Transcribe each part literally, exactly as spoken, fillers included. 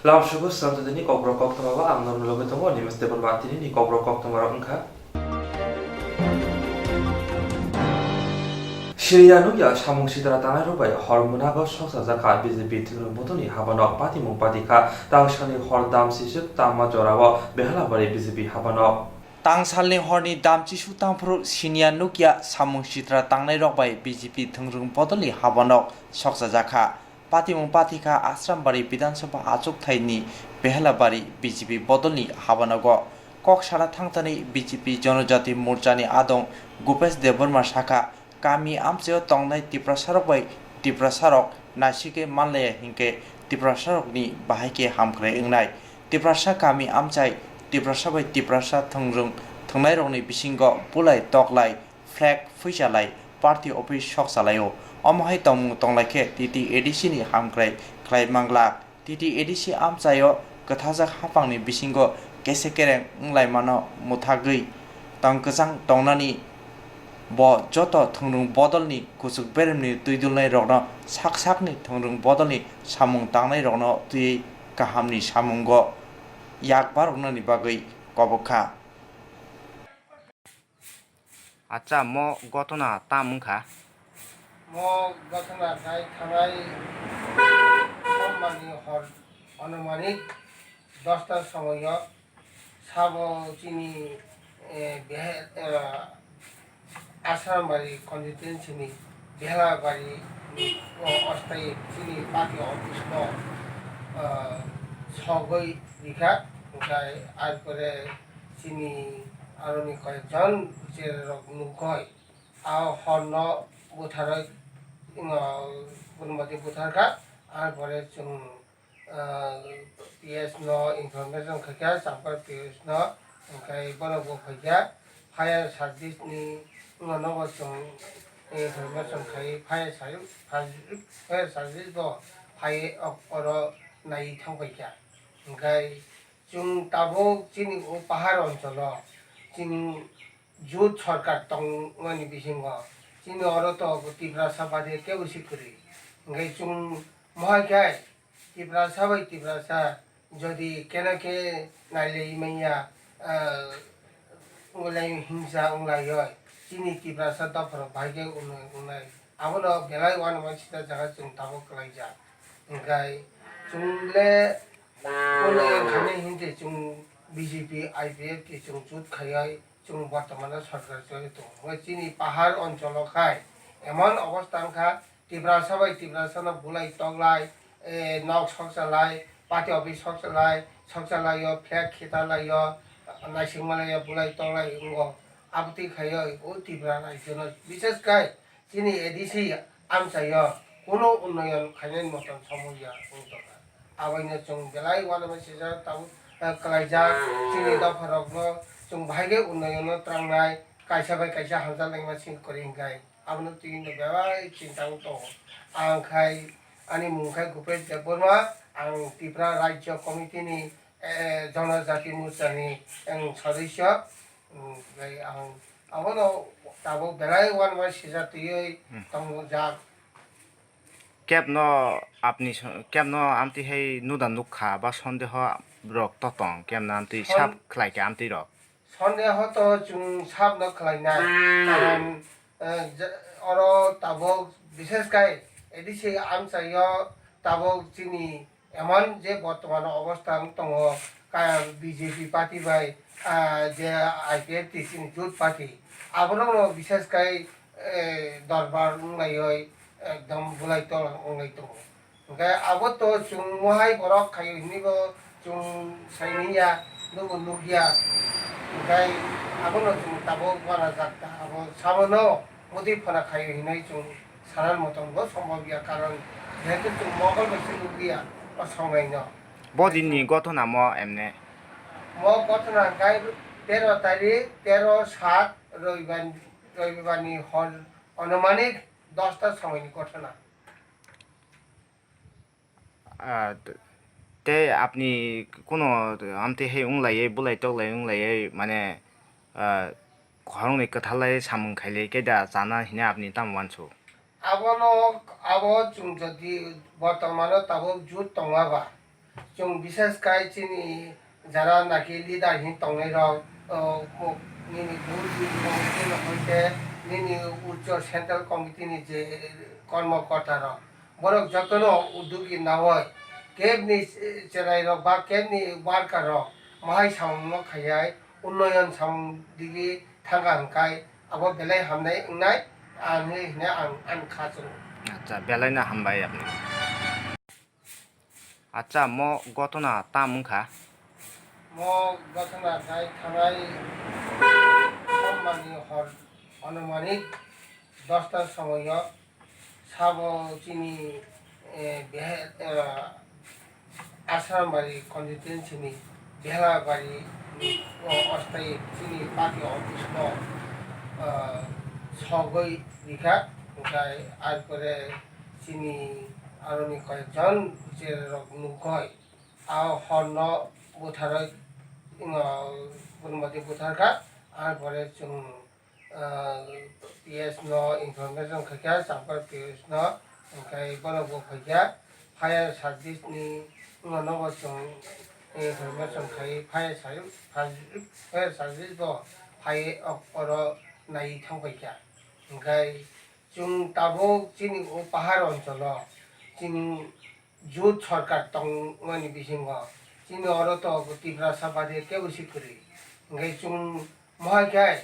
Tamsugo Sanjotini kokborok koktwma ba ang norok logi tongo, Nimes Debbarma tini ni kokborok koktwma rok wngkha. Siniya nukya samung sitra tangnai rok bai hor mwnago soksa jakha B J P thwngmung bodolni habanok patimung patikha tangsani hor dam sisuk tamma jorao Behalabari B J P habanok. Tangsalni horni dam chisu tangphuru siniya nukya samung sitra tangnai rok bai B J P thwngmung bodolni habanok soksa jakha. Patimung patikha Asrambari Bidhan Sabha achukthai ni Behalabari B J P bodolni habanogo. Kok sana thangthani B J P Jonojati Morcha ni adong Gupesh Debbarma sakha, kami amchaio tongnai Tiprasa rok bai Tiprasa rok naisike manlaiya hinkhe Tiprasa rokni bahai khe hamkrai wngnai. Tiprasa kami amchai Tiprasa bai Tiprasa thwngrwng thwngnai rokni bisingo bulai toklai flag phuichalai party office sokchalaio. Omo hai tongmung tonglaikhe T T A D C ni hamkrai khlai manglak. T T A D C amchaio kwthajak haphangni bisingo kese kereng wnglaimano mwthagwi tong kwchang tongnani bo joto thwngrwng bodolni kuchuk beremni twidulnai rokno sak sakni thwngrwng bodolni samung tangnai rokno twiwi kahamni samungo yak baroknani bagwi kobok kha. Acha, mo gotona tam wngkha? Mo gotona khai thanai sommani hor onumanik dosta somoio sabo chini, eh, behe-, eh, Asrambari constituency ni Behalabari ni, o, ostai chini party office no, eh, sogwi rikha, hwnkhe ar pore chini aroni koyekjon chererok nukgwi, a horno butharwi, ino, kunubadi butharkha, ar pore chwng, ah, P S no information khaikha, Champa P S no, hwnkhe bono bo phaikha, fire service ni nogo chwng information khai, fire service, fire service bo phai oro naiwi thangpaikha, hwnkhe Chwng tabuk chini o pahar oncholo chini jut sorkar tongmani bisingo chini oro to Tiprasa bade kebo si kwrwi. Hwnkhe chwng mohai khe Tiprasa bai Tiprasa jodi keno khe nailai manya, ah, wnglaimani himsa wnglaio, chini Tiprasa dopharok bahai khe wngnai, wngnai. Abono belai uanama sida jaga chwng tabuk kwlaijak. Hwnkhe chwng le Unnayonkhani hwnwi chwng B J P, I P F T chwng jut khaiwi chwng bortomano sorkar choli tongo. Hwnwi chini pahar oncholo khai emon obostha wngkha, Tiprasa bai Tiprasano bulai toklai, eh, nok sokchalai, party office sokchalai, sokchalaio, flag khitalaio, naisingmalaio bulai toklai wngo. Abotwi khaiwi o Tripura rajyono bishes khai Chini A D C amchaio kunu unnoyon khainani motom somoi ya wng tongkha. Aboino chwng belai uanama sijak tabuk, eh, kwlaijak. Chini dopharokno chwng bahai khe unnoyono twlangnai, kaisa bai kaisa hamjaknaima simi kwrwi hwnkhe abono twiwi no belai chinta wng tongo. Ang khai, ani mung khai Gupesh Debbarma, ang Tripura Rajya Committee ni, eh, Jonojati Morcha ni ang sodosyo. Hwnkhe ang abono tabuk belai uanama sijak twiwi Hmm. tongjak. Kebno apni so-, kebno amtwi hai nuda nukha ba sondeho rok to tong, kebno amtwi Son-, sap khlai kha amtwi rok. Sondeho to chwng sap no khlainai. Karon, eh, je-, oro tabuk bishes khai A D C amchaio tabuk chini Emon je bortomano obostha wng tongo, ka-, B J P party bai, ah, je I P F T C ni jut party, aborokno bishes khai, eh, dorbar wnglaiwi ekdom bulai tol wnglai tongo. Hwnkhe abo to chwng mohai borok khaio hinwi bo chwng saimanya, nubo nukya. Hwnkhe abono chwng tabuk uanajak ta, abo sabono motwi phana khaio hinwi chwng Sanani motom bo sombobya, karon jehetu chwng mokol bai se nukliya o songnaino. Bo dinni gothona mo emne? Mo gothona hwnkhe tero tarik, tero sat, roibar, roibarni hor, onumanik dosta somoini gothona. Ah, t-, tei apni kuno amtwi hai wnglaiwi, bulai toklai wnglaiwi, mane, ah, khoroknwi kwthalai samung khailai khe da chana hwnwi apni tamo uansuk? Abono, abo chwng jodi bortomano tabuk jut tongma ba, Chwng bisas khai chini jara naki leader hin tongnai rok, o, mo-, nini booth ni committee ni hoite nini ucho central committee ni je kormo korta rok, borok jotono udugi nawoi camp ni cherai rok ba camp ni worker rok mohai samung no khaiyai unnoyon samung digi thangkha hwnkhe abo belai hamnai wngnai ang hinwi ang ani kha chwngo. Acha, belai no hambai apni. Acha, mo gotona tam wngkha? Mo gotona khai thanai sombarni hor anumanik dosta somoio sabo chini, eh, behe-, eh, Asrambari constituency ni Behlabari ni, o, ostai chini party office no, eh, sogwi rikha, hwnkhe arpore chini aroni koyekjon chererok nukgwi a horno butharwi, o, Purmati butharkha, arpore chwng ah, P S no information khaikha, Champhai P S no, hwnkhe bono bo phaikha, fire service ni wngmano bo chwng information khai, fire service, fire service bo phai oro naiwi thangpaikha. Hwnkhe chwng tabuk chini o pahar oncholo chini jut sorkar tongmani bisingo chini oro to Tiprasa baade kebo si kwrwi. Hwnkhe chwng mohai khe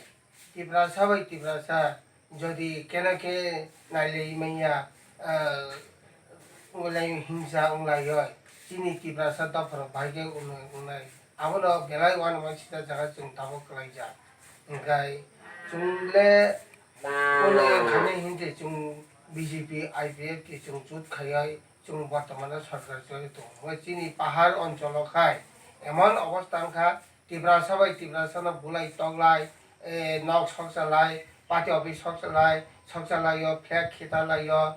Tiprasa bai Tiprasa jodi keno khe nailai manya, ah, wnglaio himsa wnglaio, chini Tiprasa dopharok bahai khe wngnai, wngnai. Abono belai uanama sida jaga chwng tabuk kwlaijak. Hwnkhe chwng le unnayong khainai hwnse chwng B J P, I P F T chwng jut khaiwi chwng bortomano sorkar choli tongo. Hwnkhe chini pahar oncholo khai emon obostha wngkha, Tiprasa bai Tiprasano bulai toklai, eh, nok sokchalai, party office sokchalai, sokchalaio, flag khitalaio,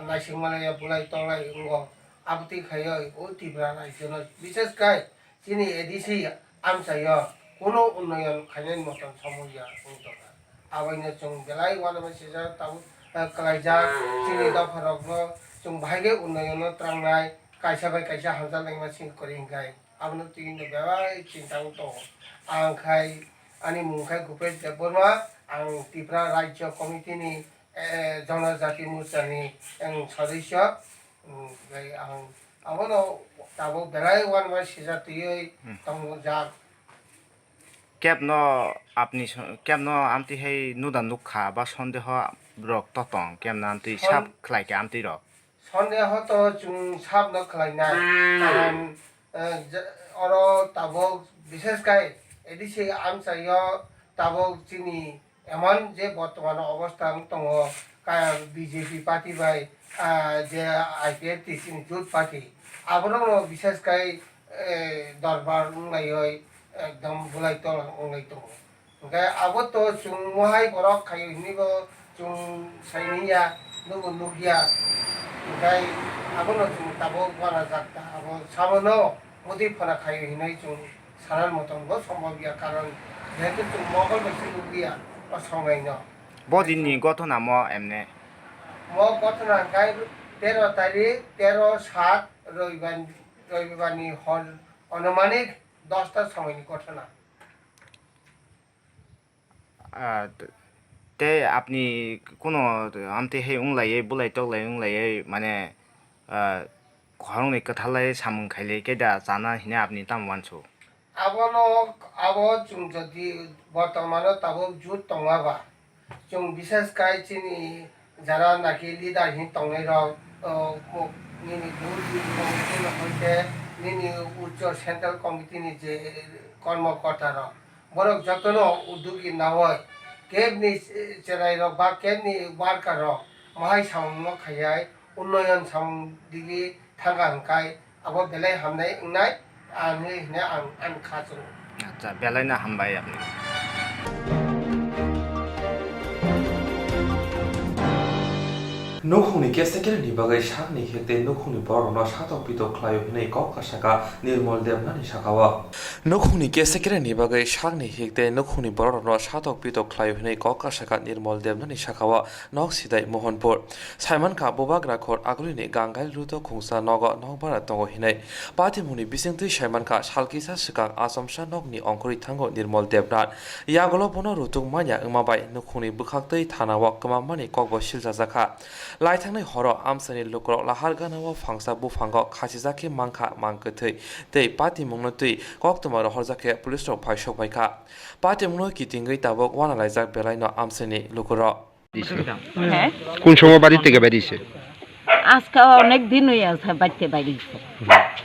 naisingmalaio, bulai toklai wngo. Abotwi khaiwi o Tripura rajyono, bishes khai chini A D C amchaio kuno unnoyon khainani motom somoi ya wng tongkha. Aboino chwng belai uanama sijak tabuk, eh, kwlaijak, chini dopharokno chwng bahai khe unnoyono trangnai, kaisa bai kaisa hamjak laima sing kwrwi hwnkhe. Abono twi no belai chinta wng tongo. Ang khai, ani mung khai Gupesh Debbarma, ang Tripura Rajya Committee ni, eh, Jonojati Morcha ni ang sodosyo. Hmm, khai ang abono tabuk belai uanama sijak twiwi Hmm. tongjak. Keb no apni so-, keb no amtwi hai nuda nukha ba sondeho rok to tong, keb no amtwi Son- sap khlai kha amtwi rok. Sondeho to chwng sabno khlainai. Karon, eh, je-, oro tabuk bishes khai A D C amchaio tabuk chini emon je bortomano obostha wng tongo, ka-, B J P party bai, ah, je I P F T chini jut party, aborokno bishes khai, eh, dorbar wnglaioi ekdom bulai tol wnglai tongo. Hwnkhe abo to chwng mohai borok khaio hinwi bo chwng saimanya, nubo nukya. Hwnkhe abono chwng tabuk uanajak ta, abo sabono mudi phana khaio hinwi chwng sanani motom bo sombobya, karon jehetu chwng mokol bai se nukliya o songnaino. Bo dinni gothona mo emne? Mo gothona hwnkhe tero tarik, tero sat, roibar, roibarni hor, anumanik dosta somoini gothona. Ah, t-, tei apni kuno amtwi hai wnglaiwi, bulai toklai wnglaiwi, mane, ah, khoroknwi kwthalai samung khailai khe da chana hwnwi apni tamo uansuk? Abono, abo chwng jodi bortomano tabuk jut tongma ba, chwng bishes khai chini jara naki leader hin tongnai rok, o, mo-, nini booth ni committee ni hoite nini ucho central committee ni je kormo korta rok, borok jotono udugi nawoi camp ni cherai rok ba camp ni worker rok mohai samung no khaiyai unnoyon samung digi thangkha hwnkhe abo belai hamnai wngnai, ang hinwi hwnwi ang ani kha chwngo. Acha, belai no hambai apni. Nukhungni kesekre ni bagwi sakni hikte nukhungni borokno satok pitok khlaio hinwi kok kasaka Nirmol Debnani sakao. Nukhungni kesekre ni bagwi sakni hikte nukhungni borokno satok pitok khlaio hinwi kok kasaka Nirmol Debnani sakao. Nok sidai Mohanpur. Saimankha bubagra khor agulini Gangai luto khungsa nogo nokbara tongo hinwi. Patimungni bisingtwi saimankha sal kisa swkang achomsa nokni ongkhorwi thango Nirmol Debnath. Yagulo bono rutuk manya wngma bai nukhungni bwkhaktwi thanao kwmammani kokbo silchajakha. Laithangni horo amchaini lukurok lahar ganao phangsa buphango khachijak khe mankha mang kwthwi tei patimungno twi koktwma rohorjak khe police rok phai sokbaikha. Patimungno kitingwi tabuk wanalaijak belaino amchaini lukurok. হ্যাঁ? কোন সময় বাড়ি থেকে বেরিয়েছে? আজকে অনেক দিন হয়ে আছে বাড়িতে বাইরেছে।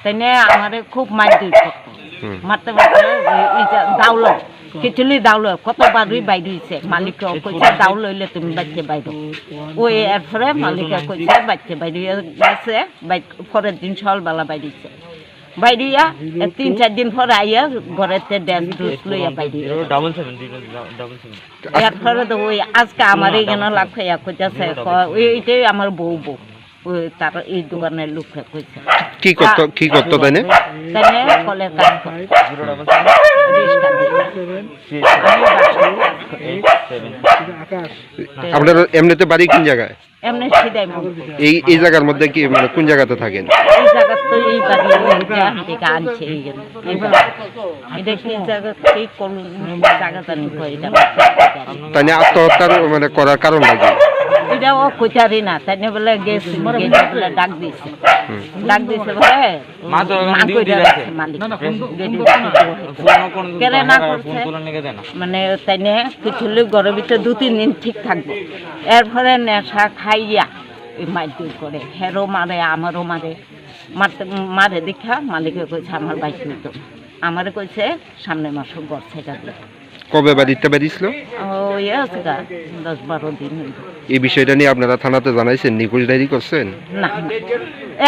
তাই নিয়ে আমারে খুব মারধর করতো। হুম। মারতে মারতে এই, এই যে দাউলো, কিচুলি দাউলো, কতবারই বাইরে হয়েছে। মালিককে কইছে, "দাউলো হইলে তুমি বাড়িতে বাইরো।" ওই এরপরে মালিকে কইছে, "বাড়িতে বাইরে গেছে।" বাই-, পরের দিন সকালবেলা বাইরেছে। বাইরিয়া, এ, তিন চার দিন পর আইয়া ঘরেতে ড্রেস ড্রেস লইয়া বাইরিয়া। Zero double seven, zero double seven। এরপরে তো ওই আজকে আমার এখানে লাখ খাইয়া কইতাছে, ক-, ওই, এইটাই আমার বউ বউ। ওই তার এই দোকানের লোকে কইছে। কি করতো, কি করতো তাই না? তাই না? কলের কাজ করে। Zero double seven। রিক্সা দিয়ে। আমি বাসায় কাজ করি। Eight seven। আপনার এমনিতে বাড়ি কোন জায়গায়? এমনি সিধাই মন করে। এই, এই জায়গার মধ্যে কি, মানে, কোন জায়গাতে থাকেন? এই জায়গা তো এই বাড়ি, এই যে আনতে গা আনছে, এই জন্য। এই বাড়ি। এটা কি জায়গা, কি কোন জায়গা জানি কই এটা? তাই নিয়ে আত্মহত্যার, মানে, করার কারণটা কি? এটাও কইতারি না, তাই নিয়ে বলে গেছি, গেছি বলে ডাক দিছে। হুম। ডাক দিছে বলে, মা তো এখন মা duty কইরা আছে। রাখছে মালিক। না, না, ফোন তো, গেটে ফোন তো, দিছে। ফোন ও কোনো কেড়ে না করছে। ফোন তোলার লেগে দেয় না। মানে, তাই নিয়ে কিছু লোক ঘরের ভিতরে দু তিন দিন ঠিক থাকবো, এরপরে নেশা খাইয়া এই মারধর করে, হেরো মারে, আমারও মারে, মারতে, মারে দেখা মালিকে কইছে, "আমার বাইক তুলতো।" আমারে কইছে, "সামনের মাসে ঘর ছেড়ে দিও।" কবে বাড়িতে বেরিয়েছিল? ও, ইয়ে আছে গা, দশ বারো দিন হইল। এই বিষয়টা নিয়ে আপনারা থানাতে জানাইছেন, নিখোঁজ ডায়েরি করছেন? না, না।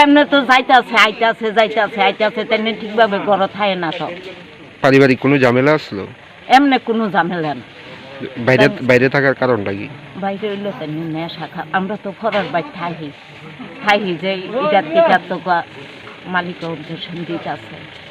এমনি তো যাইতাছে, আইতাছে, যাইতাছে, আইতাছে, তেমনি ঠিকভাবে ঘরে থাকে না তো। পারিবারিক কোনো ঝামেলা আসলো? এমনি কোনো ঝামেলা না। বাইরে, তেম- বাইরে থাকার কারণটা কি? বাইরে হইলো তেমনি নেশা খা-, আমরা তো ফরার বাইর থাকি। থাকি যে ইটার টিকার তো গা-, মালিক অবজেকশন দিতে আছে।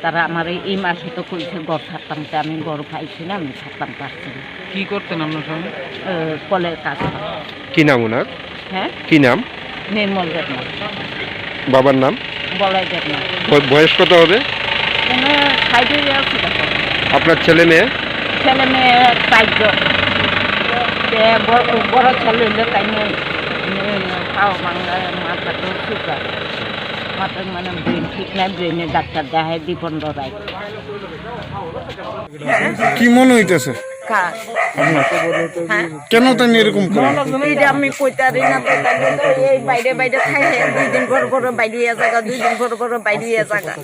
তারা আমার এই, এই মাসে তো কইছে ঘর ছাড়তাম, তে আমি ঘর পাইছি না, আমি ছাড়তাম পারছি না। কি করতেন আপনার স্বামী? এ, কলের কাজ করে। কি নাম ওনার? হ্যাঁ? কি নাম? নির্মল দেবনাথ। বাবার নাম? বলাই দেবনাথ। ব-, বয়স কত হবে? উনি ষাট হয়ে আছে তখন। আপনার ছেলে মেয়ে? ছেলে মেয়ে চারজন। তে বড়, বড় ছেলে হইলো তাই নিয়ে, উম, পাও ভাঙা, মাথা তো সুগার। মাথার মানে ব্রেন ঠিক নাই, ব্রেনে ডাক্তার দেখায় দীপন রায়। কি মনে হইতেছে? কার? আপনার? হ্যাঁ? কেন তাই এরকম করে? এটা আমি কইতারি না তো, তাইলে তো এই বাইরে বাইরে থাকে, দুই দিন পর পর বাইরে হইয়া জায়গা, দুই দিন পর পর বাইরে হইয়া জায়গা।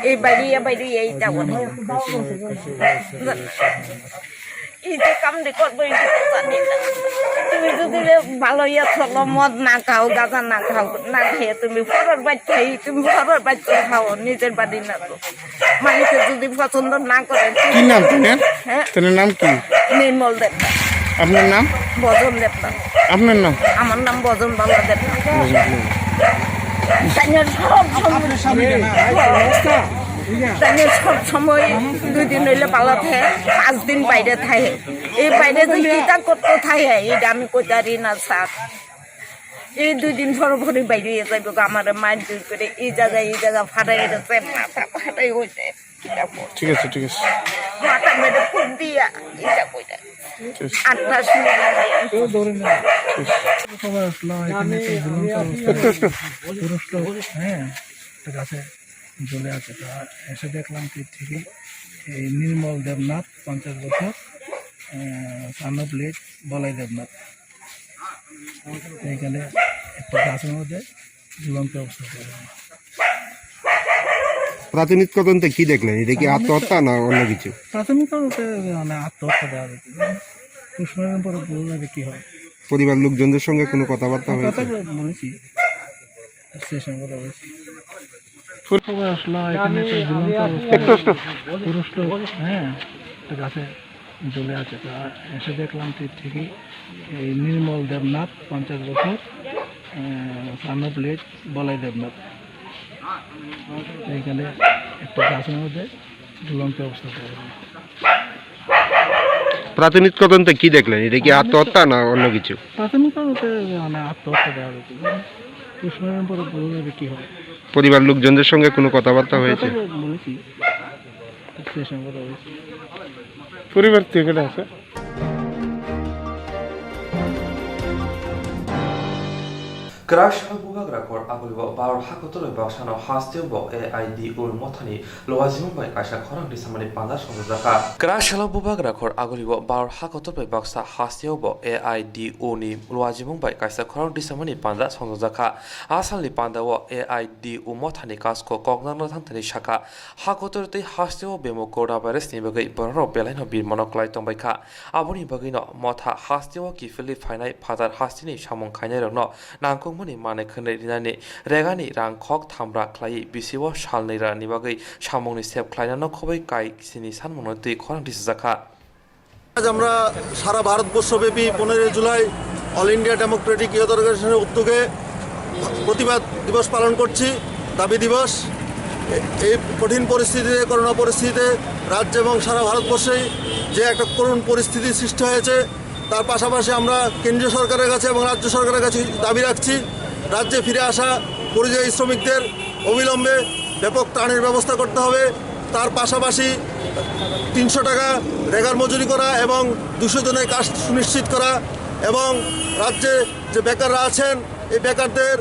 এই বাইরে হইয়া বাইরে হইয়া এইটা বলে। এই যে কাম দিয়ে করবো, এই যে জানি না। তুমি যদি রে ভালো ইয়া চলো, মদ না খাও, গাঁজা না খাও, না খেয়ে তুমি পরের বাড়ি খাই, তুমি পরের বাড়ি খাও, নিজের বাড়ি না তো। মালিকে যদি পছন্দ না করে, কি নাম তোমার? হ্যাঁ? তোমার নাম কি? নির্মল দেবনাথ। আপনার নাম? বজন দেবনাথ। আপনার নাম? আমার নাম বজন বালা দেবনাথ। বজন বালা। তাই না সব সময়, তাই না সব সময় দুই দিন হইলে পালা থাকে, পাঁচ দিন বাইরে থাকে। এই বাইরে যে কিতা করতে থাকে, এটা আমি কইতারি না, স্যার। এই দুই দিন পর পরই বাইরে হয়ে যাইব, আমারে মারধর করে, এই জায়গায়, এই জায়গা ফাটাই গেছে, মাথা ফাটাই হয়েছে। ঠিক আছে, ঠিক আছে। মাথা মেরে ফুট দিয়া, এটা কইটা। ঠিক আছে। আটটা শুনে। কেউ ধরে না। ঠিক আছে। খবর আসলো, এখানে একটা ঝুলন্ত অবস্থায় একটু, একটু। পুরুষ লোক, হ্যাঁ, একটা গাছে ঝুলে আছে। তা এসে দেখলাম কি ঠিকই এই নির্মল দেবনাথ, পঞ্চাশ বছর, আহ, son of late বলাই দেবনাথ। এখানে একটা গাছের মধ্যে ঝুলন্ত অবস্থা পড়ে। প্রাথমিক তদন্তে কি দেখলেন? এটা কি আত্মহত্যা না অন্য কিছু? প্রাথমিক তদন্তে মানে আত্মহত্যা দেওয়া হয়েছে। পোস্টমর্টম পরে বোঝা যাবে কি হয়। পরিবার লোকজনদের সঙ্গে কোনো কথাবার্তা হয়েছে? কথা বলেছি, স্ত্রীর সঙ্গে কথা বলেছি। খবর আসলো, এখানে একটা ঝুলন্ত অবস্থায় একটু, একটু। পুরুষ লোক, হ্যাঁ, একটা গাছে চলে আছে। তা এসে দেখলাম যে ঠিকই এই নির্মল দেবনাথ, পঞ্চাশ বছর, আহ, son of late বলাই দেবনাথ। এইখানে একটা গাছের মধ্যে ঝুলন্ত অবস্থা পাওয়া গেল। প্রাথমিক তদন্তে কি দেখলেন? এটা কি আত্মহত্যা না অন্য কিছু? প্রাথমিক তদন্তে মানে আত্মহত্যা দেওয়া হয়েছে। পোস্টমর্টম পরে বোঝা যাবে কি হয়। পরিবার লোকজনদের সঙ্গে কোনো কথাবার্তা হয়েছে? কথা বলেছি, স্ত্রীর সঙ্গে কথা বলেছি। পরিবার থেকে আছে। Kwrak salo bubagra khor aguli bo Bharat hakotor bai baksa no hasteo bo A I D O ni mothani luajimung bai kaisa khorang tisamani panda songjakha. Kwrak salo bubagra khor aguli bo Bharat hakotor bai baksa hasteo bo A I D O ni luajimung bai kaisa khorang tisamani panda songjakha. A salni panda o A I D O mothani kasko koknarno thangthani saka. Hakotor tei hasteo bemo coronavirus ni bagwi bororok belaino birmano klai tongbaikha. Aboni bagwino motha hasteo kiphilwi phainai phatar hasteni samung khainairokno nangkukmani manwi khwnwi rinani regani rang khok thamra khlaiwi bisio salnwi rani bagwi samungni sep khlainano khobwi kai sini sanmungno twi khorang tisajakha. আজ আমরা সারা ভারতবর্ষব্যাপী পনেরোই July all India democratic youth অর্গানাইজেশনের উদ্যোগে প্রতিবাদ দিবস পালন করছি, দাবি দিবস। এ-, এই কঠিন পরিস্থিতিতে, করোনা পরিস্থিতিতে রাজ্য এবং সারা ভারতবর্ষেই যে একটা করুণ পরিস্থিতি সৃষ্টি হয়েছে, তার পাশাপাশি আমরা কেন্দ্রীয় সরকারের কাছে এবং রাজ্য সরকারের কাছে দাবি রাখছি, রাজ্যে ফিরে আসা পরিযায়ী শ্রমিকদের অবিলম্বে ব্যাপক ত্রাণের ব্যবস্থা করতে হবে। তার পাশাপাশি তিনশো টাকা রেগার মজুরি করা এবং দুশো জনের কাজ সুনিশ্চিত করা এবং রাজ্যে যে বেকাররা আছেন, এই বেকারদের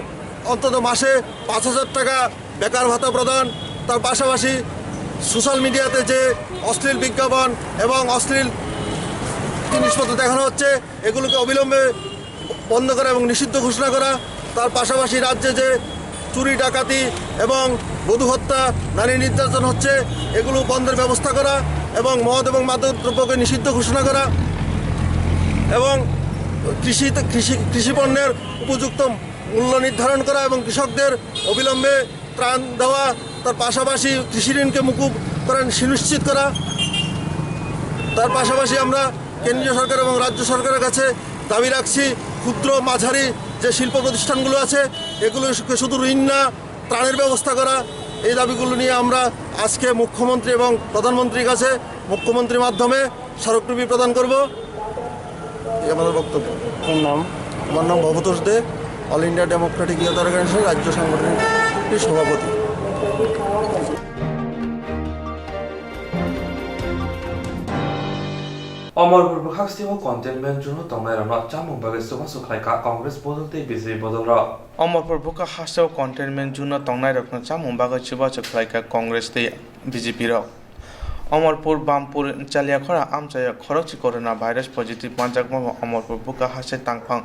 অন্তত মাসে পাঁচ হাজার টাকা বেকার ভাতা প্রদান, তার পাশাপাশি সোশ্যাল মিডিয়াতে যে অশ্লীল বিজ্ঞাপন এবং অশ্লীল জিনিসপত্র দেখানো হচ্ছে, এগুলোকে অবিলম্বে বন্ধ করা এবং নিষিদ্ধ ঘোষণা করা। তার পাশাপাশি রাজ্যে যে চুরি, ডাকাতি এবং বধূ হত্যা, নারী নির্যাতন হচ্ছে, এগুলো বন্ধের ব্যবস্থা করা এবং মদ এবং মাদক দ্রব্যকে নিষিদ্ধ ঘোষণা করা এবং কৃষি, কৃষি, কৃষি পণ্যের উপযুক্ত মূল্য নির্ধারণ করা এবং কৃষকদের অবিলম্বে ত্রাণ দেওয়া, তার পাশাপাশি কৃষি ঋণকে মুকুব করা সুনিশ্চিত করা। তার পাশাপাশি আমরা কেন্দ্রীয় সরকার এবং রাজ্য সরকারের কাছে দাবি রাখছি, ক্ষুদ্র মাঝারি যে শিল্প প্রতিষ্ঠানগুলো আছে, এগুলোকে শুধু ঋণ না, ত্রাণের ব্যবস্থা করা। এই দাবিগুলো নিয়ে আমরা আজকে মুখ্যমন্ত্রী এবং প্রধানমন্ত্রীর কাছে মুখ্যমন্ত্রীর মাধ্যমে স্মারকলিপি প্রদান করব। এই আমাদের বক্তব্য। আপনার নাম? আমার নাম Bhabatosh De, all India democratic youth organisation রাজ্য সাংগঠনিক সভাপতি। Omorpur bwkhak sitio containment zone o tongnairokno chamung bagwi chubachu khlaikha Congress bodol tei B J P bodolrok. Omorpur bwkhak hasteo containment zone o tongnairokno chamung bagwi chubachu khlaikha Congress tei B J P rok. Omorpur Bampur Chaliakhora amchaio khorokse corona virus positive manjakmano Omorpur bwkhak haste tangphang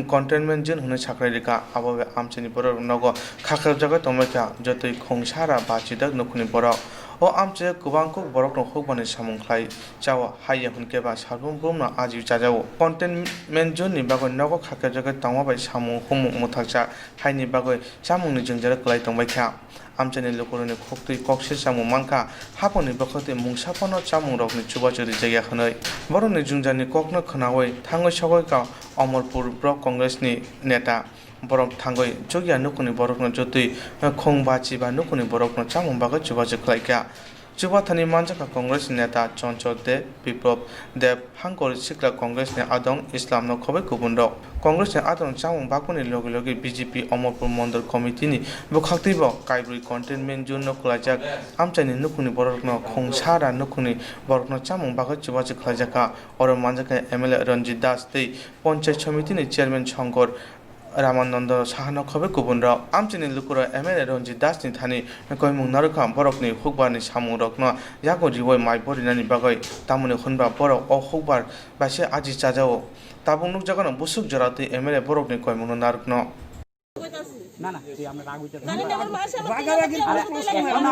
containment zone hwnwi saknai rwkha. Abo bai amchaini borok nogo khakrapjagwi tongbaikha, jotoi khungsara bachidak nukhungni borok. O amchaio kwbang kuk borokno hukmani samung khlai chao, haiya hwnkhe ba salbrum brumno ajiwi chajao. Containment zone ni bagwi nogo khakrapjagwi tongma bai samung humung mwthakjak, haini bagwi chamungni jwngjal kwlai tongbaikha. Amchaini lukurokni khuktwi kok se chamung mankha, haphangni bwkhaktwi mungsa phano chamungrokni chubachu rijak ya hwnwi. Borokni jwngjalni kokno khwnawi thangwi sogwi ka Omorpur Block Congress ni neta. Borok thangwi chukya nukhungni borokno jotwi khung bachi ba nukhungni borokno chamung bagwi chubachu khlaikha. Chubathani manjakha Congress ni neta Chonchol Deb, Biplob Deb, Hangkori Sikla Congress ni adong Islam no khobwi kubun rok. Congress ni adong chamung bakmani logi logi B J P Omorpur Mondol Committee ni bwkhaktwi bo kaibrwi containment zone no kwlaijak amchaini nukhungni borokno khung sara nukhungni borokno chamung bagwi chubachu khlaijakha. Oro manjakha M L A Ranjit Das tei Panchayat Samiti ni Chairman Shankar Ramananda Sahano khobwi kubunrok. Amchaini lukurok M L A Ranjit Das ni thani koimung narwkha, borokni hukbarni samungrokno yago riwi maibo rinani bagwi, tamoni hwnba borok o hukbar bai se aji chajao. Tabuk nukjakgano busuk jora twi M L A borokni koimungno narwkno. না, না, তুই আমরা রাগ হইতে না। জানি না, আমার মায়ের সামনে রাগারাগির কোনো প্রশ্ন নাই, আমরা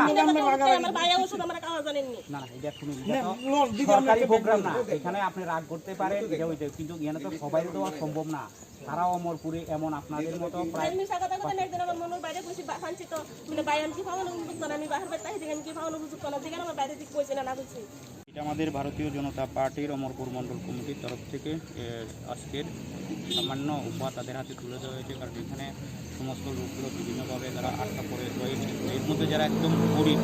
রাগারাগি আমার ভাইয়া ওষুধ আমার খাওয়া জানেননি। না, না, এটা কোনো, না, এটা তো লস দিতে আমরা সরকারি একটা প্রোগ্রাম না। ব্যাংক এখানে আপনি রাগ করতে পারেন, এটা হইতে, কিন্তু এখানে তো সবাই দেওয়া সম্ভব না। সারা অমরপুরে এমন আপনাদের মতো প্রায় আমি মিছা কথা কথা একদিন আমার মনের বাইরে কইছি, বা-, ফানছি তো, মানে, ভাই, আমি কি পাওয়ানো বুঝতো না, আমি বাহার বাইরে তাই দেখে আমি কি পাওয়ানো বুঝতো না, দেখে আমার বাইরে দিক কইছে না, না কইছি। আমাদের ভারতীয় জনতা পার্টির অমরপুর মণ্ডল কমিটির তরফ থেকে, এ, আজকের সামান্য উপহার তাদের হাতে তুলে দেওয়া হয়েছে, কারণ এখানে সমস্ত লোকগুলো বিভিন্নভাবে তারা আটকা পড়ে রয়েছে। তো এর মধ্যে যারা একদম গরিব,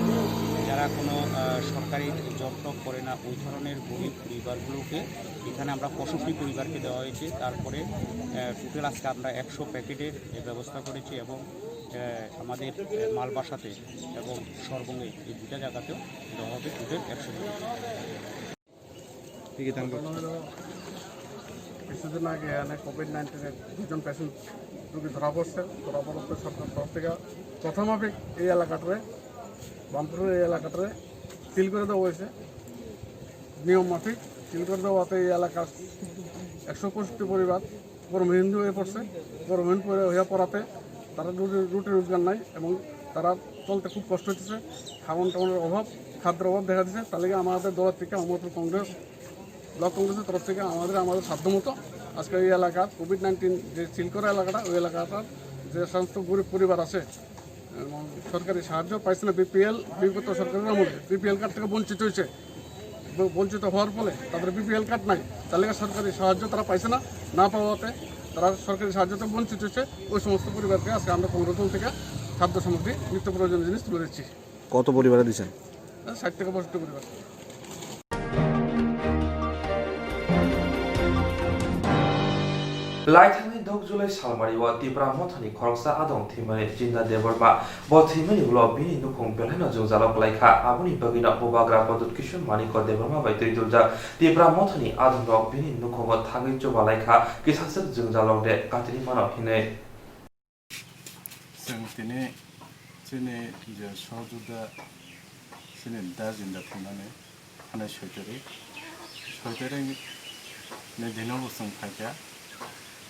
যারা কোনো, আহ, সরকারি জব টব করে না, ওই ধরনের গরিব পরিবারগুলোকে এখানে আমরা পঁয়ষট্টি পরিবারকে দেওয়া হয়েছে। তারপরে, আহ, টোটাল আজকে আমরা একশো প্যাকেটের, এ, ব্যবস্থা করেছি এবং, আহ, আমাদের, আহ, মালবাসাতে এবং সর্বঙ্গে এই দুটা জায়গাতেও দেওয়া হবে টোটাল একশো প্যাকেট। কি কি দান করছেন? কিছুদিন আগে এখানে কোভিড নাইন্টিনের দুজন পেশেন্ট রুগী ধরা পড়ছে। ধরা পড়াতে সরকার তরফ থেকে প্রথম মাফিক এই এলাকাটারে, বামপুরের এই এলাকাটারে সিল করে দেওয়া হয়েছে। নিয়ম মাফিক সিল করে দেওয়াতে এই এলাকার একশো পঁয়ষট্টি পরিবার গরমহীন হয়ে পড়ছে। গরমহীন পড়ে হয়ে পড়াতে তারা রুটি, রুটি রোজগার নাই এবং তারা চলতে খুব কষ্ট হচ্ছে। খাওয়ান টাওয়ানোর অভাব, খাদ্যের অভাব দেখা দিচ্ছে। তার লেগে আমাদের দল থেকে, আমাদের কংগ্রেস, ব্লক কংগ্রেসের তরফ থেকে আমাদের, আমাদের সাধ্যমতো আজকে এই এলাকার কোভিড নাইন্টিন যে সিল করা এলাকাটা, ওই এলাকাটার যে সমস্ত গরিব পরিবার আছে, এবং সরকারি সাহায্য পাইছে না, বিপিএল বিগত সরকারের আমলে বিপিএল কার্ড থেকে বঞ্চিত হয়েছে। ব-, বঞ্চিত হওয়ার ফলে তাদের বিপিএল কার্ড নাই, তার লেগে সরকারি সাহায্য তারা পাইছে না। না পাওয়াতে তারা সরকারি সাহায্য থেকে বঞ্চিত হয়েছে। ওই সমস্ত পরিবারকে আজকে আমরা কংগ্রেস দল থেকে খাদ্য সামগ্রী, নিত্য প্রয়োজনীয় জিনিস তুলে দিচ্ছি। কত পরিবারে দিছেন? ষাট থেকে পঁয়ষট্টি পরিবার। Laithangni dok July salmari o Tipra Mothani khoroksa adong thwimani Jinda Debbarma. Bo thwimani ulo bini nukhung belai no jwngjalo kwlai kha. Aboni bagwi no bubagra Pradyut Kishore Manikya Debbarma bai twi duljak Tipra Mothani adongrok bini nukhugo thangwi chuba lai kha, kisaswk jwngjalo de katini mano hinwi. Chwng tini chini je sohojogita chini da Jinda thwimani hanai soi tarik, soi tarik ni dino bo chwng phaikha.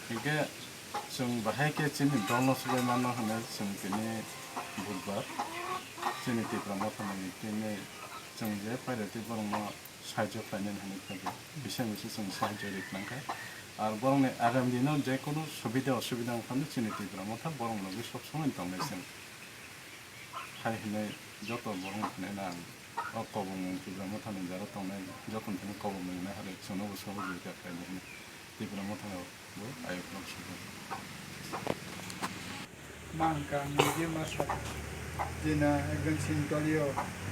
Hinkhe chwng bahai khe chini dolno subai mano hwnwi chwng tini budbar chini Tipra Mothani tini chwng je pairati borokno sahajyo khlainani hinwi phaikha, bisa misi chwng sahajyo ri khlankha. Ar borokni agami dino je kunu subida osubida wngkha hwnwi chini Tipra Motha borokni logi sob somoi tongnai chwng. Hai hinwi joto borokno hinwi ang o Kobomung Tipra Mothani jara tongnai jotoni thani Kobomung hinwi hai chwngno bo sohojogita khlainai hinwi Tipra Mothano bo ayokno sujak. Mangka mungje masa jina ekjon sini tolio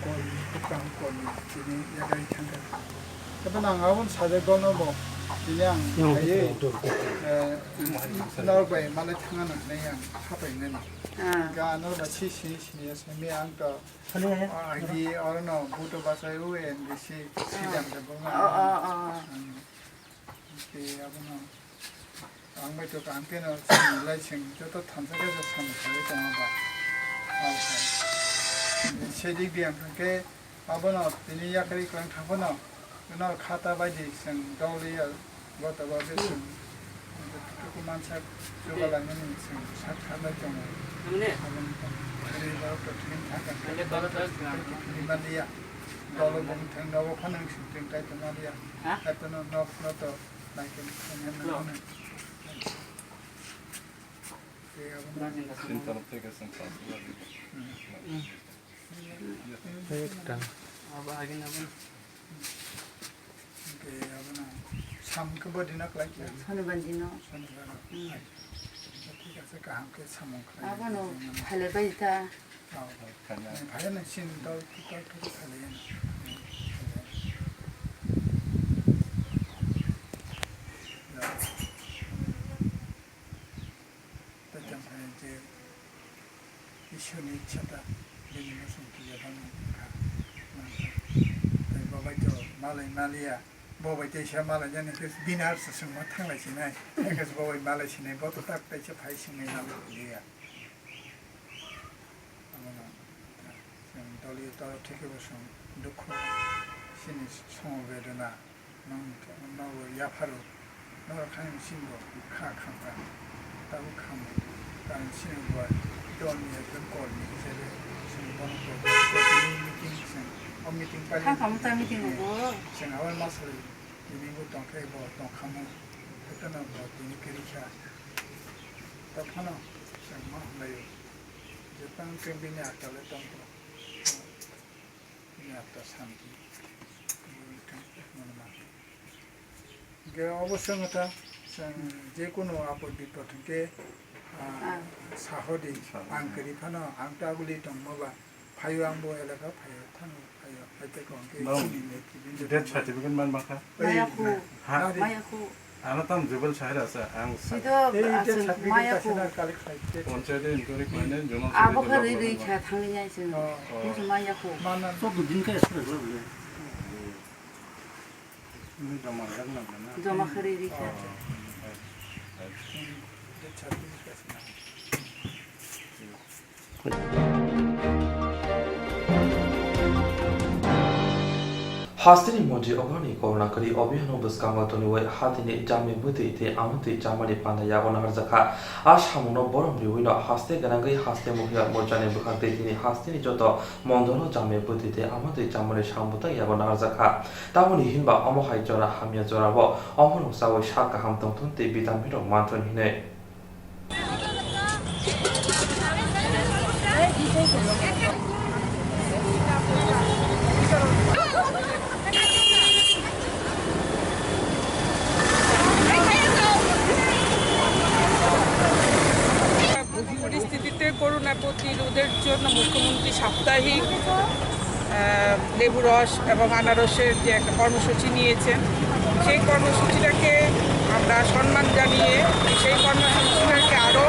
kol bwkang kolni tini yagai thangkha. Tebo nang aboni sajak bono bo tini ang Yang khaiwi, betul, betul. Eh, norok bai malai thangna hinwi ang sapai nani. Ah. Ga norok bai si sini sini ya simi ang to, Hali ya. Ah, di orono buto basai u N B C sidang de buma. Oh, oh, oh. Hmm. Tei abono ang bai to kaham khe no chini lai chwng joto thansa khe samung khlaiwi tongo ba. Alsa. Sedi biyang khe abono tini yakarwi kwrwng thang phano no khata bai di chwng doliya goto ba be chwng tuku mansa chuba lainani chwng sak salai tongo. Aboni khe borok to thwng thang kha. Thwng maliya. Dolo bumthang nogo phano chwng thwng kai tong maliya. Ha? Katono nok no to. Chini torok theke chwng salsa bagwi. Ekta. Samung khe body no khlai khe. Sonibar dino. Sonibar. Hmm. Thik ase, kaham khe samung khlai. Abono phailai bai ta. Phaiya na sin dol, dol, dol, dol, phaiya na. Tei tong phai je Ishwrni ichha ta bini bosong kiliya bangma wngkha. Tei bo bai to malai maliya, bo bai teisa malai jani khe bini arsa swngma thanglai sinai, ekhe bo bai malai sinai, bo to tak teisa phai swngwi malai kiliya. Abono chwng doliyo toro theke bo chwng dukhu, chini somo bedona, nwng, nogo yapharo, norok hai chini bo kha khamkha, tabuk khamu, karon chini bo dolni ekdom kolni hisabe chwng bono meeting chwng, o meeting pari. Kha khamu ta meeting bo. Chwng abo ma sari, tini bo tongkhe bo tongkhamu, hwnkhe no bo tini kwrwi kha. Tei phano chwng ma hamlaio. Jotoni khe bini atal le tongkho. Bini atal santi. Obo swngwta, chwng jekunu apod bipod hwnkhe, ah, Ah. Sahodi, Sahodi. Ang kwrwi phano, ang ta aguli tongma ba, phaio ang bo elaka phaio, thango phaio, hai tei kong khe Bang, chini netribindw death tongma. Certificate man bakha? Ei, Maya khu, na, na, maya khu. Ano tam jubel sahir asa, ang sa- Sido Ei, death aswk certificate maya kaisa khu. Na collect khai, death Panchayat inquiry khlainai, zonal Abo secretary khe rwi rwi khlainai. Kha thangwi nai chwng. Oh. Oh. Musu maya khu. Mana. Chwddo din khe esrek le bole. Hmm. Ini joma jak na bana. Joma khe rwi rwi kha. Oh. Hmm. Death certificate kaisa na. Hasteni montri Ogorni Korona kwrwi obihano bwskango toniwi hatini jami bwtwi tei amwtwi chamani panda yago naharjakha. A samungno borom riwino haste gwnangwi haste muhiya morchani bwkhak tei tini hasteni joto mondolo jami bwtwi tei amwtwi chamani sambuta yago naharjakha. Tamoni hinba omo hai jora hamya jorabo omono chawi sak kaham tongthun tei vitamin rok manthun hinwi. পরিস্থিতিতে করোনা প্রতিরোধের জন্য মুখ্যমন্ত্রী সাপ্তাহিক আহ, লেবু রস এবং আনারসের যে একটা কর্মসূচি নিয়েছেন, সেই কর্মসূচিটাকে আমরা সম্মান জানিয়ে সেই কর্মসূচিটাকে আরও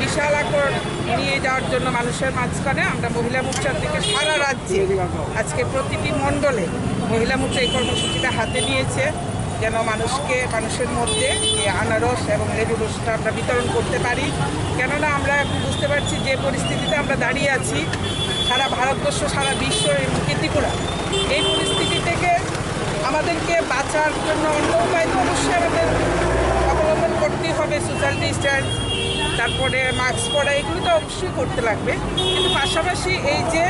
বিশাল আকর নিয়ে যাওয়ার জন্য মানুষের মাঝখানে আমরা মহিলা মোর্চার থেকে সারা রাজ্যে আজকে প্রতিটি মণ্ডলে মহিলা মোর্চা এই কর্মসূচিটা হাতে নিয়েছে। যেন মানুষকে, মানুষের মধ্যে এই আনারস এবং লেবু রসটা আমরা বিতরণ করতে পারি। কেননা আমরা এখন বুঝতে পারছি যে পরিস্থিতিতে আমরা দাঁড়িয়ে আছি, সারা ভারতবর্ষ, সারা বিশ্ব এবং ত্রিপুরা, এই পরিস্থিতি থেকে আমাদেরকে বাঁচার জন্য অন্য উপায় তো অবশ্যই আমাদের অবলম্বন করতেই হবে, সোশ্যাল ডিস্টেন্স, তারপরে মাস্ক পরা, এগুলো তো অবশ্যই করতে লাগবে। কিন্তু পাশাপাশি এই যে,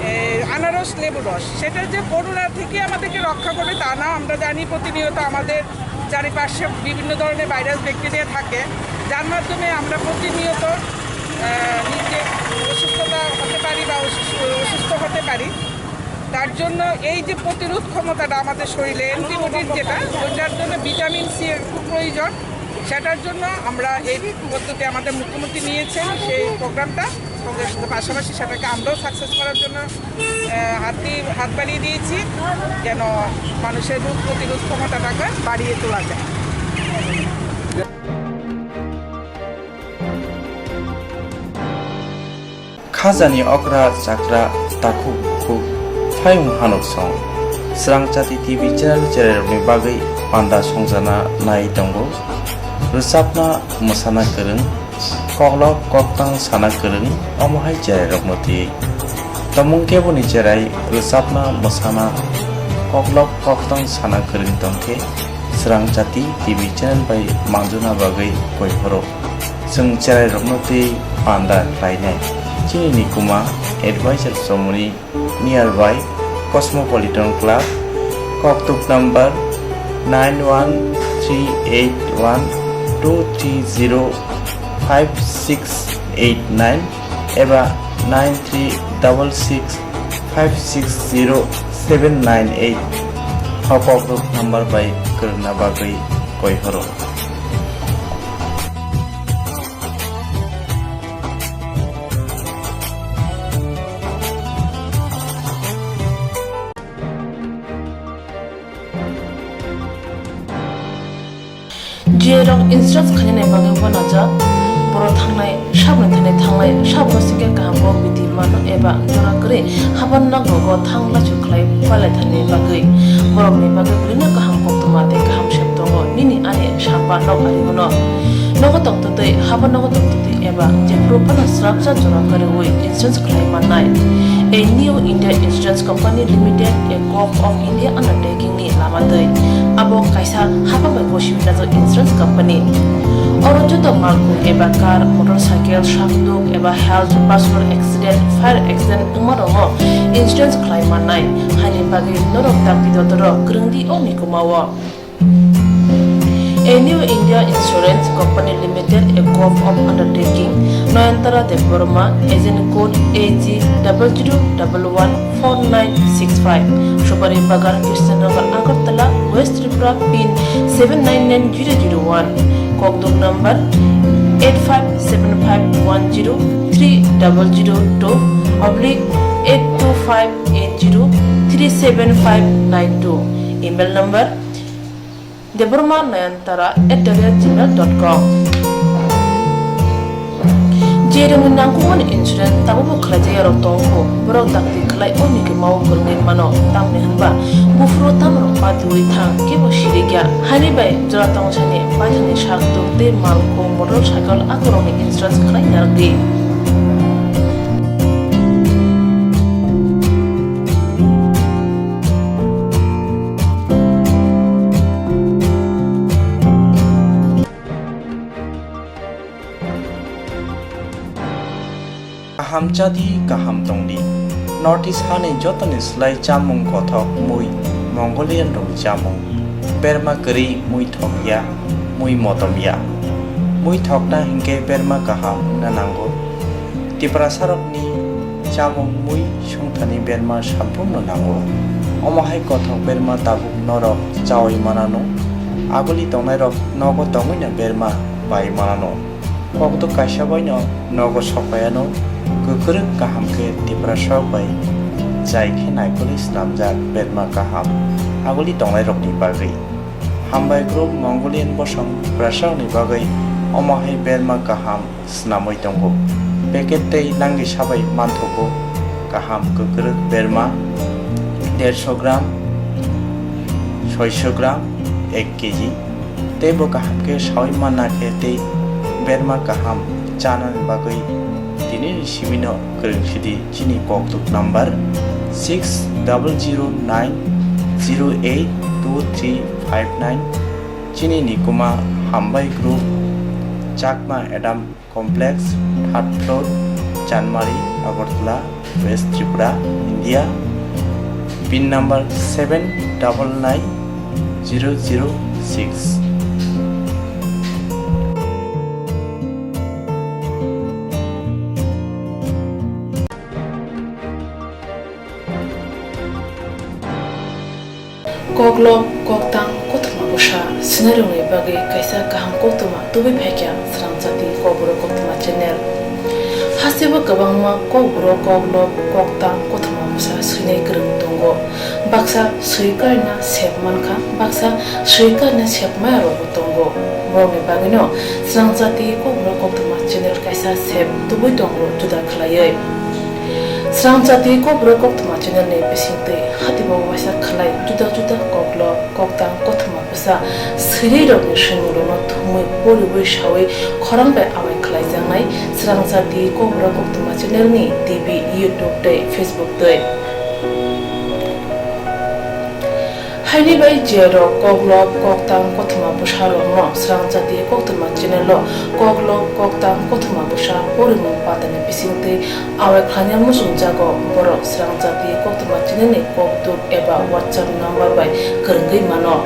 এ, আনারস লেবু রস, সেটা যে করোনা থেকে আমাদেরকে রক্ষা করবে তা না। আমরা জানি প্রতিনিয়ত আমাদের চারিপাশে বিভিন্ন ধরনের ভাইরাস, ব্যাকটেরিয়া থাকে, যার মাধ্যমে আমরা প্রতিনিয়ত, আহ, নিজে অসুস্থতা হতে পারি বা অসুস্থ, অসুস্থ হতে পারি। তার জন্য এই যে প্রতিরোধ ক্ষমতাটা আমাদের শরীরে, অ্যান্টিবডির যেটা, ওইটার জন্য ভিটামিন সি এর খুব প্রয়োজন। সেটার জন্য আমরা এই পদ্ধতি আমাদের মুখ্যমন্ত্রী নিয়েছেন, সেই প্রোগ্রামটা, সঙ্গে সঙ্গে পাশাপাশি সেটাকে আমরাও সাকসেস করার জন্য, আহ, হাত দিয়ে, হাত বাড়িয়ে দিয়েছি, যেন মানুষের রোগ প্রতিরোধ ক্ষমতাটাকে বাড়িয়ে তোলা যায়। Khajani okra chakra takhuk bukhuk phaiung hanuk song. Srangchati T V channel cherairokni bagwi panda songchana nai tongo. Rwchapna mwsana kwrwng, koklop koktang sana kwrwng, omo hai cherairokno twi. Tomung keboni cherai rwchapna mwsana koklop koktang sana kwrwng tongkhe Srangchati T V channel bai manjuna bagwi koi phuru. Chwng cherairokno twi panda khlainai. Chini nikuma advisor chomoni nearby Cosmopolitan Club, koktuk number nine one three eight one two three zero five six eight nine eba nine three double six five six zero seven nine eight. O koktuk number bai kwrwngna bagwi koi phuru. Jiyarok insurance khainani bagwi uanajak, borok thangnai sabni thani thangnai sabno sikhe kaham bo bidi mano eba jora kwrwi haban nogo thang lachu khlai palaithani bagwi. Borokni bagwi bwrwino kaham koktwma tei kaham sep tongo nini ani samba nok ari bono. Nogo tongtwtwi, habo nogo tongtwtwi eba jephuru phano srapsa jora kwrwi insurance khlai mannai. A New India Insurance Company Limited, a Corp of India undertaking ni lama twi abo kaisa hapang bai gosi winajak insurance company. Oro joto malkhung eba car, motorcycle, sakduk eba health, personal accident, fire accident wngma rokno insurance khlai mannai. Haini bagwi norok dakti dodorok kwrwngdi o mikumao. A New India Insurance Company Limited, a group of undertaking, Nayantara Debbarma, agent code A G double zero double one four nine six five, Subari Bagan, Krishnanagar, Agartala, West Tripura, pin seven nine nine zero zero one, kokduk number eight five seven five one zero three double zero two oblique eight two five eight zero three seven five nine two, email number Debbarma Nayantara at the rate gmail dot com. Je rwngni nangkukmani insurance tabukbo khlaijak yarok tongo, borok dakti khlai o mikhe mao kwrwngwi mano, tamni hwnba buphuru tamrok patiwi thang, kebo sirikya. Haini bai jora tongsani paithakni sak tuk tei malkhung, motorcycle akorokni insurance khlai narwkdi. Kaham chadi, kaham tongdi. North East hani jotoni slai chamung kothok mui, Mongolian rokni chamung. Berma kwrwi mui thokya, mui motomya. Mui thokna hinkhe berma kaham wngna nango. Tiprasarokni chamung mui songthani berma samphurno nango. Omo hai kothok berma tabuk norok chaui manano. Aguli tongnairok nogo tongwino berma bai manano. Kokduk kaisa baino nogo sokpaiano kwkrwk kaham khe Tiprasarok bai jai khe naikolwi swnamjak berma kaham aguli tongnairokni bagwi. Hambai group Mongolian bosong Tiprasarokni bagwi omo hai berma kaham swnamwi tongo. Packet tei langisa bai manthogo kaham kwkrwk berma dersho gram, soisho gram, ek kg. Tei bo kaham khe saui manna khe tei berma kaham chanani bagwi tinini simino kwrwng sidi chini kokduk number six double zero nine zero eight two three five nine. Chini nikuma Hambai Group, Chakma Adam Complex, third floor, Chanmari, Agartala, West Tripura, India. Pin number seven double nine zero zero six. Koklop, koktang, kothoma bwsa swinairokni bagwi kaisa kaham koktwma tubui phaikha Srangchati Kokborok Koktwma channel. Hasteo kwbangma kokborok, koklop, koktang, kothoma bwsa swinai kwrwng tongo. Baksa swi karina sep mankha, baksa swi karina sep mayarokbo tongo. Borokni bagwino Srangchati Kokborok Koktwma channel kaisa sep tubui tongo juda khlaiwi. Srangchati Kokborok Koktwma channel ni bisingtwi hatibo waisa khlai juda juda koklop, koktang, kothoma bwsa swinairokni swimungrokno thumwi poriwi saui khorang bai awai khlaijaknai Srangchati Kokborok Koktwma channel ni T V, YouTube tei Facebook twi. Haini bai je rok koklop, koktang, kothoma bwsa rokno Srangchati Koktwma channel o koklop, koktang, kothoma bwsa porimung patani bisingtwi awai khlaina muchungjago, borok Srangchati Koktwma channel ni kokduk eba WhatsApp number bai kwrwngwi mano.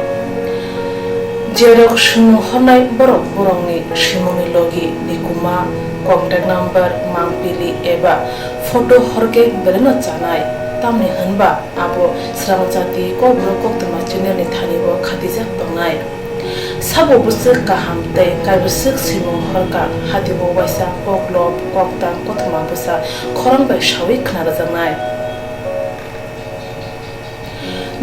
Je rok swimung hornai borok borokni swimungni logi, nikuma, contact number, mangpili eba photo horkhe belaino chanai, tamni hwnba abo Srangchati Kokborok Koktwma channel ni thani o khatijak tongnai. Sabo bwswk kaham tei kaibwswk swimung horkha, hatibo waisa koklop, koktang, kothoma bwsa khorang bai saui khna rwjaknai.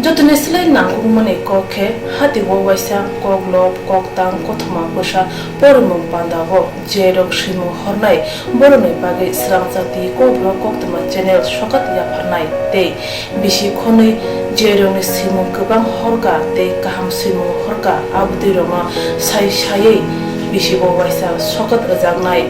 Jotoni slai nangkukmani kok khe, hatibo waisa koklop, koktang, kothoma bwsa porimung pandao je rok swimung hornai, borokni bagwi Srangchati Kokborok Koktwma channel sokat yapharnai tei bisi khonwi je rokni swimung kwbang horkha tei kaham swimung horkha, abotwi rokno sai saiwi bisibo waisa sokat rwjaknai.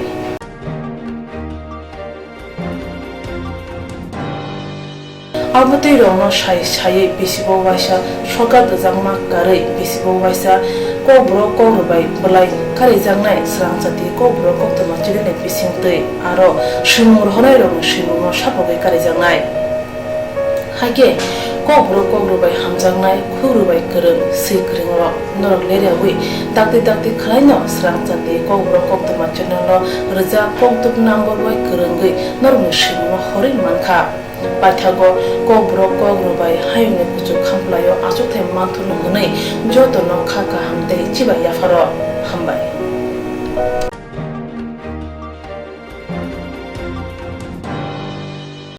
Abotwi rokno sai saiwi bisibo waisa sokat rwjakma karwi bisibo waisa kokborok kokrwbai bwlai karijaknai Srangchati Kokborok Koktwma channel ni bisingtwi aro swimung rohornairokni swimungno sapogwi karijaknai. Hakhe Kokborok kokrwbai hamjaknai, khukrubai kwrwng, swi kwrwngrok, norok leriawi dakti dakti khwlaino swrang chati Kokborok Koktwma channel o rwjak koktuk number bai kwrwngwi norokni swimungno horwi mankha. Paithago Kokborok kokrwbai hayungni kuchuk khamplaio achukthai manthurno hwnwi jotono kha kaham tei chibai yapharo hambai.